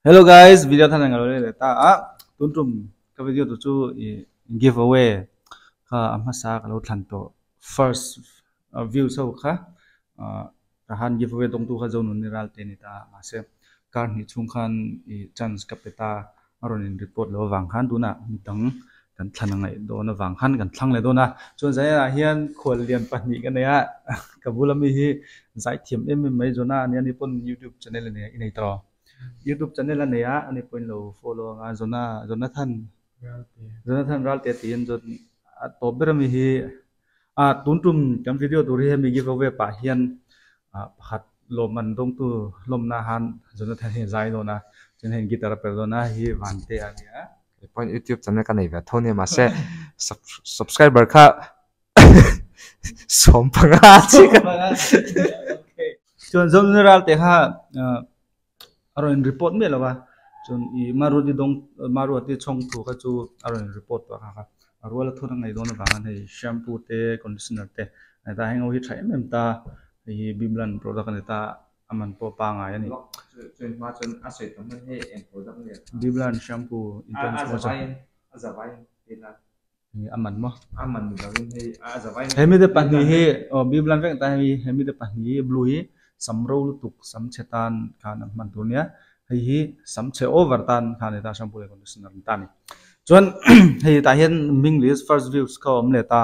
Hello guys, video than ang lo le ta a. Tun tum ka video tu chu i give away kha a hmasa ka lo thlan tawh first views ho kha ka han give away dawng tu kha Zonun ni ral te ni ta a mahse kar hnih chhung khan i chance ka pe ta a rawn in report lo avang khan tunah midang kan thlan a ngaih dawn avang khan kan thlang leh dawn a chuan zaiah hian khual lian pahnih ka nei a ka bula mi hi zaithiam em em mai Jonah a nia ni pawn youtube channel a nei a i nei tawh youtube channel a nei a ani pawhin lo follow ang a Jonah Jonathan Jonathan Ralte tiin chuan a tawp ber ami hi a tun tum kan video tur hi hemi give away pah hian ah pakhat lawmman dawngtu hlawmna han Jonathan hi a zai dawn a chuan hei guitar a perh dawn a hei hi Vante a nia. Kei pawhin youtube channel ka nei ve tho nia mahse subscriber kha 15 chiah ka Chuan Zonun Ralte kha a rawn report miah lo a chuan i Maruati dawng Maruati chhawng thu kha chu a rawn report tawh a kha a rual a thun a ngaih dawn avang hian hei shampoo te conditioner te a ni ta heng ho hi tha em em ta hei hi Biblan product a ni ta a man pawh pangai a ni. Biblan shampoo intense moisture a man maw hemi te pahnih hi aw biblan vek ta hei hemi te pahnih hi blue hi sam ro lutuk sam chhe tan khan an hman tur nia hei hi sam chhe over tan khan heta shampoo leh conditioner an ta a ni chuan hei tah hian hming list first views kha a awm leh ta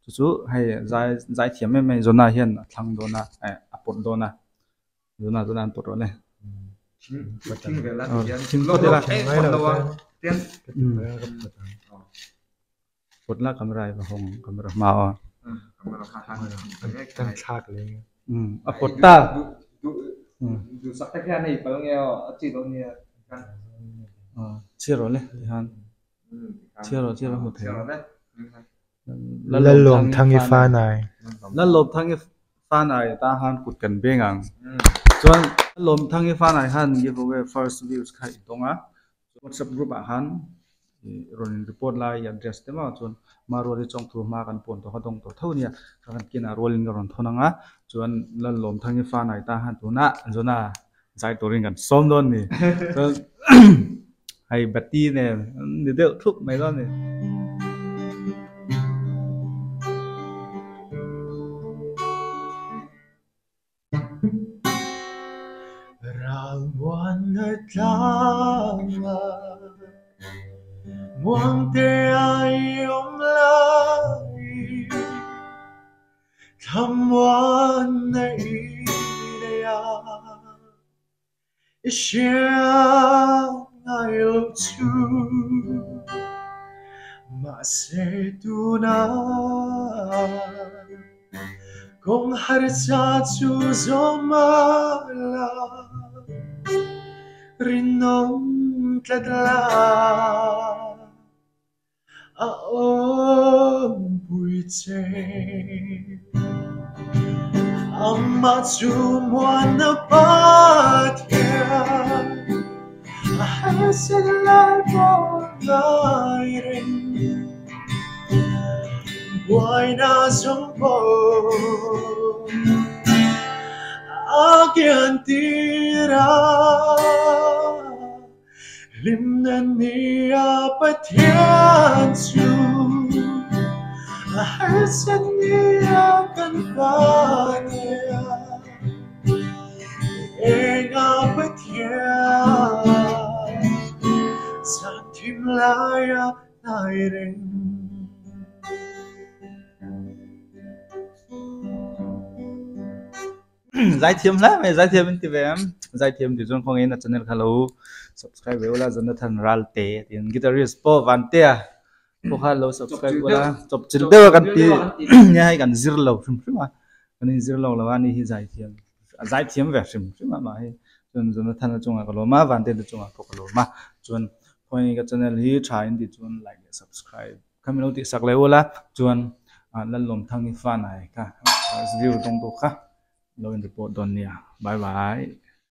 chu chu hei zai zai thiam em em Jonah hian a thlang dawn a eh a pawt dawn a Jonah chuan an pawt rawh le. Thing phawt ila. Pawt la camera i va hawng camera hma aw. Kan thlak le. A pawt ta. Duhsak te khian hei pal nge aw a chi dawn nia. Chhiar rawh le tihan. Chhiar rawh chhiar rawh hmu thei. Lalawmthangi Fanai. Lalawmthangi Fanai ta han kut kan beng ang. Chuan Lalawmthangi Fanai han give away first views kha i dawng a. WhatsApp group ah khan i rawn in report lai i address te maw chuan Maruali Chawngthu hma kan puan tawh kha dawng tawh tho nia. Ka kan kinah rualin ka rawn thawn ang a. Chuan Lalawmthangi Fanai ta han tunah Jonah zai turin kan sawm dawn ni. Chuan hei bati nen ni deuh thup mai dawn ni. Ralmuan a tlang a, muangte a i awm lai, thlamuan a i nei a, i hriat ngai lo chu. Mahse tunah Kawng harsa chu zawm a la, rinawm tlat la, a awmpui che. Amah chu muana Pathian, a harsat lai pawh ngai reng. Buaina zawng pawh a kian tir a, hlimna ni a Pathian chu a harsat ni a kan Pathian, eng a Pathian zan thim laia hnai reng. Zaithiam hle mai, zaithiam in ti ve em? Zaithiam ti chuan khawngin a channel kha lo subscribe ve ula, Jonathan Ralte tiin guitarist pawh Vantea pawh kha lo subscribe ula, chawp chilh deuh a kan ti nia hei kan zir lo hrim hrim a, kan in zir lo lo a ni hi zaithiam a zaithiam ve hrim hrim a mah hi chuan Jonathan a chungah ka lawm a, Vantea te chungah pawh ka lawm a, chuan Khawi ka channel hi tha in tih chuan like leh subscribe kha min lo tih sak leh ula chuan Lallawmthangi fan ai kha first view tawng tu kha lo in report dawn nia bye bye.